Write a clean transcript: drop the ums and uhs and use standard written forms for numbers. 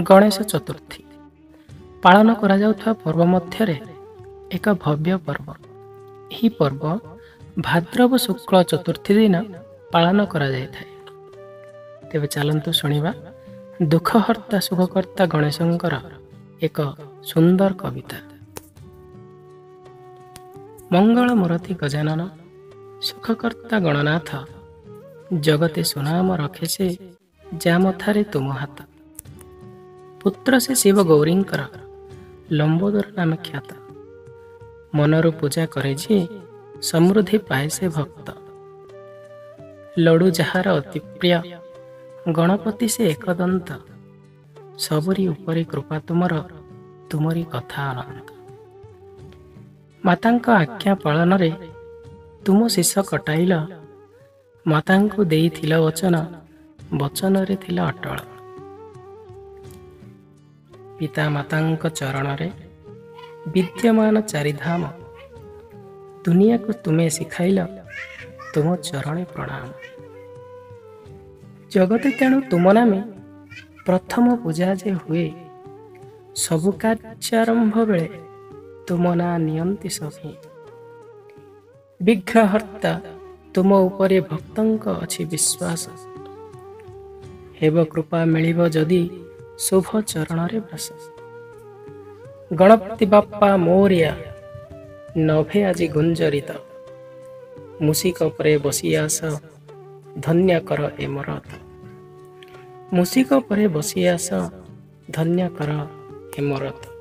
ଗଣେଶ ଚତୁର୍ଥୀ ପାଳନ କରାଯାଉଥିବା ପର୍ବ ମଧ୍ୟରେ ଏକ ଭବ୍ୟ ପର୍ବ। ଏହି ପର୍ବ ଭାଦ୍ରବ ଶୁକ୍ଳ ଚତୁର୍ଥୀ ଦିନ ପାଳନ କରାଯାଇଥାଏ। ତେବେ ଚାଲନ୍ତୁ ଶୁଣିବା ଦୁଃଖହର୍ତ୍ତା ସୁଖକର୍ତ୍ତା ଗଣେଶଙ୍କର ଏକ ସୁନ୍ଦର କବିତା। ମଙ୍ଗଳ ମୂରତି ଗଜାନନ, ସୁଖକର୍ତ୍ତା ଗଣନାଥ, ଜଗତେ ସୁନାମ ରଖେ ସେ ଯା ମଥାରେ ତୁମ ହାତ। ପୁତ୍ର ସେ ଶିବ ଗୌରୀଙ୍କର, ଲମ୍ବୋଦର ନାମେ ଖ୍ୟାତ। ମନରୁ ପୂଜା କରେ ଯିଏ, ସମୃଦ୍ଧି ପାଏ ସେ ଭକ୍ତ। ଲଡୁ ଯାହାର ଅତି ପ୍ରିୟ, ଗଣପତି ସେ ଏକଦନ୍ତ। ସବୁରି ଉପରେ କୃପା ତୁମର, ତୁମରି କଥା ଅନନ୍ତ। ମାତାଙ୍କ ଆଜ୍ଞା ପାଳନରେ ତୁମ ଶିଶ କଟାଇଲ, ମାତାଙ୍କୁ ଦେଇଥିଲ ବଚନ, ବଚନରେ ଥିଲା ଅଟଳ। ପିତା ମାତାଙ୍କ ଚରଣରେ ବିଦ୍ୟମାନ ଚାରିଧାମ, ଦୁନିଆକୁ ତୁମେ ଶିଖାଇଲ, ତୁମ ଚରଣେ ପ୍ରଣାମ। ଜଗତେ ତେଣୁ ତୁମ ନାମେ ପ୍ରଥମ ପୂଜା ଯେ ହୁଏ, ସବୁ କାର୍ଯ୍ୟାରମ୍ଭ ବେଳେ ତୁମ ନାଁ ନିଅନ୍ତି ସଭିଏଁ। ବିଘ୍ନହର୍ତ୍ତା ତୁମ ଉପରେ ଭକ୍ତଙ୍କ ଅଛି ବିଶ୍ୱାସ, ହେବ କୃପା ମିଳିବ ଯଦି ଶୁଭ ଚରଣରେ ବାସ। ଗଣପତି ବାପ୍ପା ମୋରିଆ ନଭେ ଆଜି ଗୁଞ୍ଜରିତ, ମୂଷିକ ପରେ ବସି ଆସ ଧନ୍ୟ କର ଏ ମରତ। ମୂଷିକ ପରେ ବସି ଆସ ଧନ୍ୟ କର ଏ ମରତ।